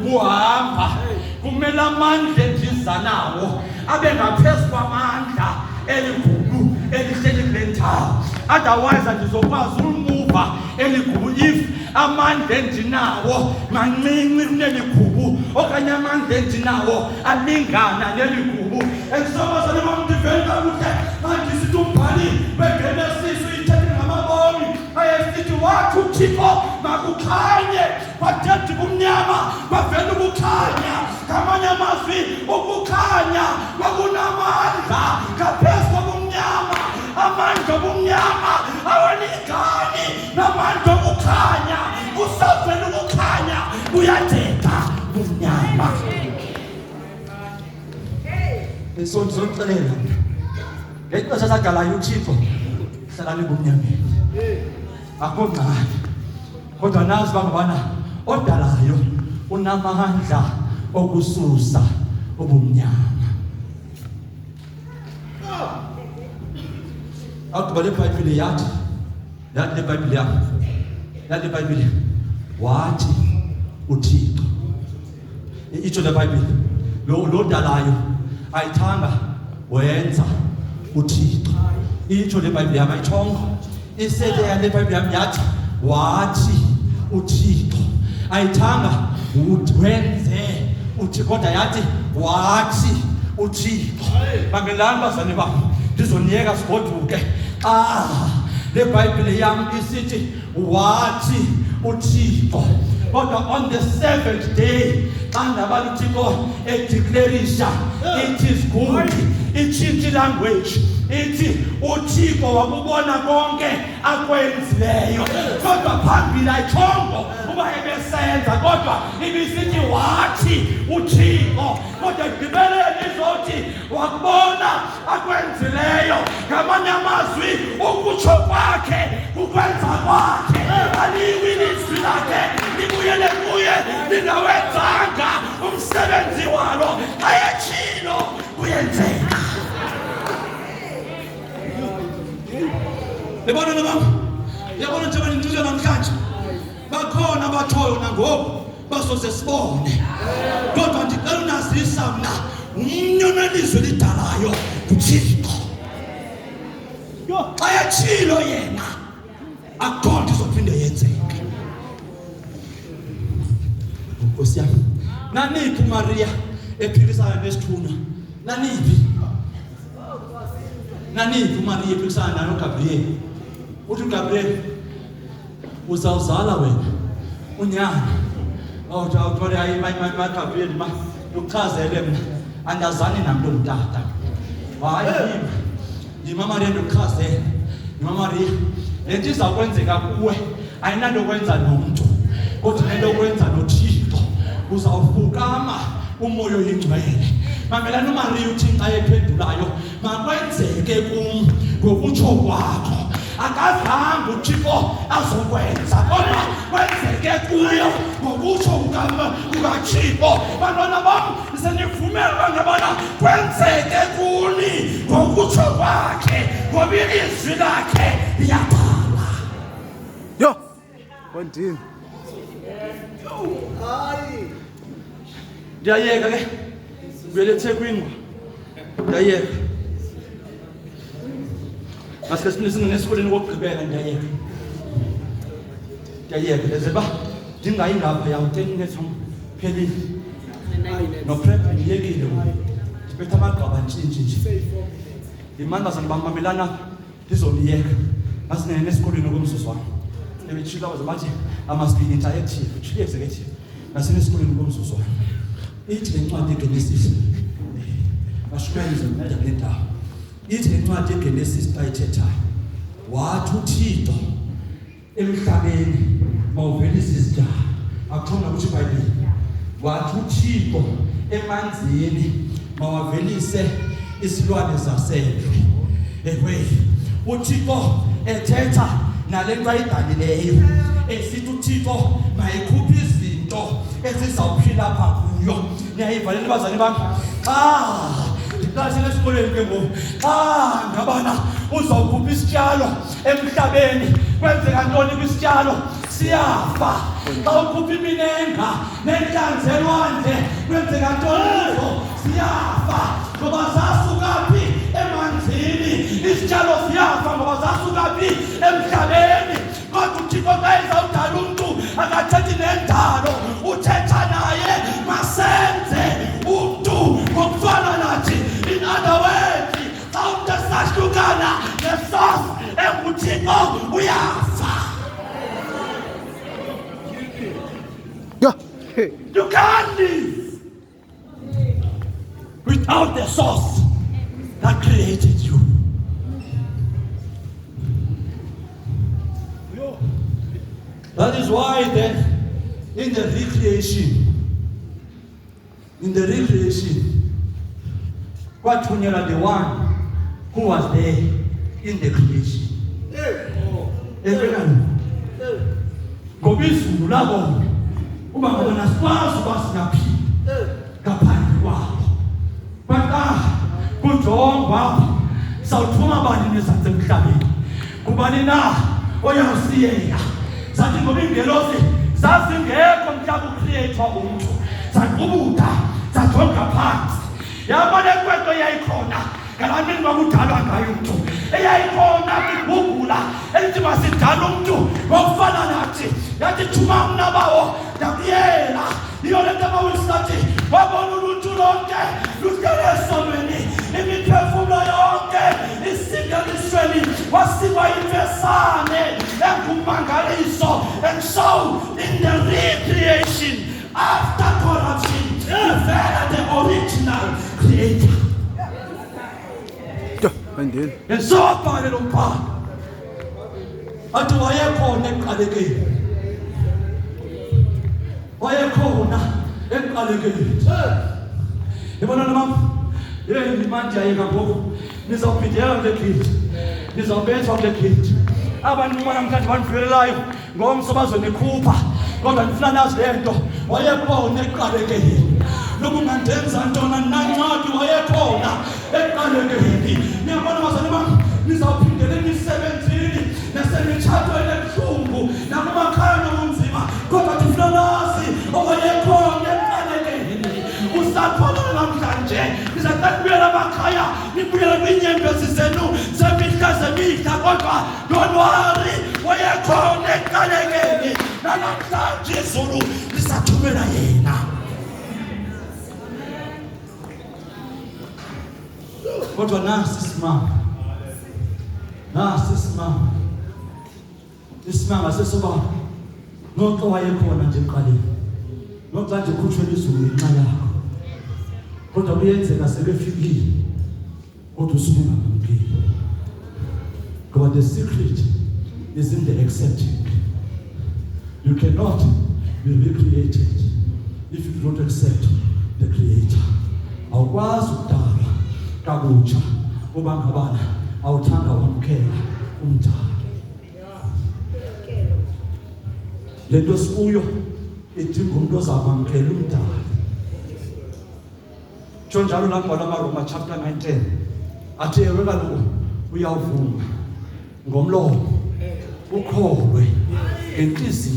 ubuhamba kumele amandla endiza nawo abe ngaphezu kwamandla eligubu elihleli kule ndawo, otherwise andizokwazi ulimuva eligubu if amandla endinawo mancinci kuneli gubu okanye amandla endinawo alingana neli gubu. And so bazali bam, ndiveli kakuhle mandisithi umbhali weGenesis uyithethe ngamabomi ayesithi wathi uThixo makukhanye, kwadedi kumnyama kwavela ukukhanya. Ngamanye amazwi, ukukhanya kwakunamandla ngaphezu kobumnyama. Amandla obumnyama awalingani namandla okukhanya. Kusavela ukukhanya, kuyadeda kumnyama. So ndizonixelela mna, ngexesha sadalayo uThixo, hlalani ebumnyameni, akho ngxaki. Kodwa nazi uba ngabana odalayo unamandla okususa ubumnyama. Awugqiba le Bhayibhile yathi, yathi le Bhayibhile yam, yathi le Bhayibhile, wathi uThixo, itsho le Bhayibhile, lo dalayo ayithanga wenza uThixo. Itsho le Bhayibhile yam, ayitshongo isele yale Bhayibhile yam, yathi wathi uThixo, ayithanga wenze uThixo, kodwa yathi wathi uThixo. Mamelani bazali bam, ndizoniyeka sigoduke. Xa le Bhayibhile yam isithi wathi uThixo, kodwa on the seventh day xa ngaba uThixo edeclarisha it is good, itshintshe language, ithi uThixo wakubona konke akwenzileyo. Kodwa phambili ayitshongo uba ebesenza, kodwa ibisithi wathi uThixo, kodwa ekugqibeleni izothi wakubona akwenzileyo. Ngamanye amazwi, ukutsho kwakhe kukwenza kwakhe. Aliwi ilizwi lakhe libuyele kuye lingawenzanga umsebenzi walo. Xa etshilo, kuyenzeka. Yabona nobaba, yabona njengoba ninxile namhlanje, bakhona abatshoyo nangoku basoze sibone, kodwa ndicela unazisa mna, umnye onelizwi elidalayo nguThixo. Xa etshilo yena, akukho nto izophinde yenzeke. Nkosi yam, naniphi uMariya ephikisana nesithunywa? Naniphi, naniphi uMariya ephikisana naye uGabriyeli? Uthi uGabriyeli, uzawuzala wena unyana. Awuthi awuthole, hayi maGabriyeli, ma ndikuchazele mna, andazani namntu ongutata. Hayi, yima yima Mariya, ndikuchazele. Yima Mariya, le nto izawukwenzeka kuwe ayinanto kwenza nomntu, kodwa inento kwenza noThixo. Uzawufukama uMoya oyiNgcwele. Mamelani uMariya uthi xa ephendulayo, makwenzeke kum ngokutsho kwakho. Akazange uThixo azokwenza, kodwa kwenzeke kuyo ngokutsho kukaThixo. Bantwana bam, senivumela uba ngabana kwenzeke kuni ngokutsho kwakhe, ngoba ilizwi lakhe liyabhala. Yho, kwandini. Ndiyayeka ke, buyele eThekwini, ndiyayeka. Masike singene esikoleni kokugqibela, ndiyayeka, ndiyayeka. Ndenzela uba ndingayi ngaphaya, 10 minutes phelile noprep, ndiyekile ngoku, ndiphethe amagqaba ntshintshi nje. Yimani bazali bam, mamelana apha, ndizoniyeka, masingene esikolweni okomzuzwana. Ebetshilo abaze bathi I must be interactive, utshilo executive. Masingene esikolweni okomzuzwana. Ithi le ncwadi yeGenesis, bashumayela izonceda kule ndawo. Ithi le ncwadi yeGenesis xa ithethayo, wathi uThixo emhlabeni mawuvelise izidalwa. Akuthonga kutsho iBhayibhile, wathi uThixo emanzini mawavelise izilwane zasendle. Ewe, uThixo ethetha nale nto ayidalileyo, esithi uThixo mayikhuphe izinto ezizawuphila apha kuyo. Niyayiva le nto bazali bam? Xa ndiqalisele esikolweni ke ngoku, xa ngabana uzawukhupha isityalo emhlabeni, kwenzeka ntoni kwisityalo? Siyafa. Xa ukhupha iminenga nentlanzi elwandle, kwenzeka ntoni kuzo? Siyafa, ngoba zasuka phi? Emanzini. Izityalo ziyafa ngoba zasuka phi? Emhlabeni. Kodwa uThixo xa ezawudala umntu akathethi nendalo, uthetha naye, masenze umntu ngokufana nathi. In other words, xa umntu esahlukana nesource enguThixo, uyafa. Yho. Hey. You can't live without the source that created you. That is why then in the recreation, kwathunyelwa the one who was there in the creation. Ewe kaloku. Ngoba izulu labona uba ngabona sikwazi uba singaphila ngaphandle kwakho. But kujongwa apha, sawuthuma bani nezantsi emhlabeni? Ngubani na oyawusiyela? Zathi ngoba iingelosi zazingekho mhla kucreatwa umntu, zaqubuda, zajonga phantsi, yabona ekwento eyayikhona ngalaa mini kwakudalwa ngayo umntu, eyayikhona kwigugula elithi masidala umntu ngokufana nathi, yathi, "Thuma mna, bawo, ndakuyela." Yiyo le nto amawisi athi wabona uluntu lonke luhlele esonweni, imiphefumlo yonke isingelisweni, wasikwa imfesane engummangaliso. And so in the recreation, after corruption, ivela the original creator. Yho, bandini. And so abhale lo mbhalo athi wayekhona ekuqalekeni, wayekhona ekuqalekeni. Yabona mama, yeyi, manje ayeka ngoku, nizawubhideka kule gate, nizawubethwa kule gate. Abantu namhlanje banivuyelelayo, ngomso bazonikhupha, kodwa ndifuna nazi le nto: wayekhona ekuqalekeni. Nokungandenza ntona nancwadi, wayekhona ekuqalekeni. Niyabona, bazali bam, nizawuphindela emisebenzini nasemitshatweni ebuhlungu nakumakhaya nobunzima, kodwa ndifuna nazi owayekhona ekuqalekeni usakhona namhlanje. Nizaqala kubuyela emakhaya, nibuyele kwiinyembezi zenu zemihla zemihla, kodwa don't worry, wayekhona ekuqalekeni, nanamhlanje izulu lisathumela yena. Kodwa nasi isimanga, nasi isimanga, isimanga sesoba noxa wayekhona nje ekuqaleni, noxa nje khutshwe izulu ngenxa yakho, kodwa kuyenzeka sebefikile, kodwa usuke ungamamkeli, ngoba the secret is in the accepting. You cannot be recreated if you do not accept the creator. Awukwazi ukudalwa kakutsha uba ngabana awuthanga wamkela umdala. Le nto sikuyo idinga umuntu ozakwamkela umdala. Tsho njalo laa mbhalo amaRoma chapter 9:10, athi, ewe kaloku, uyawuvuma ngomlomo, ukholwe ngentliziyo.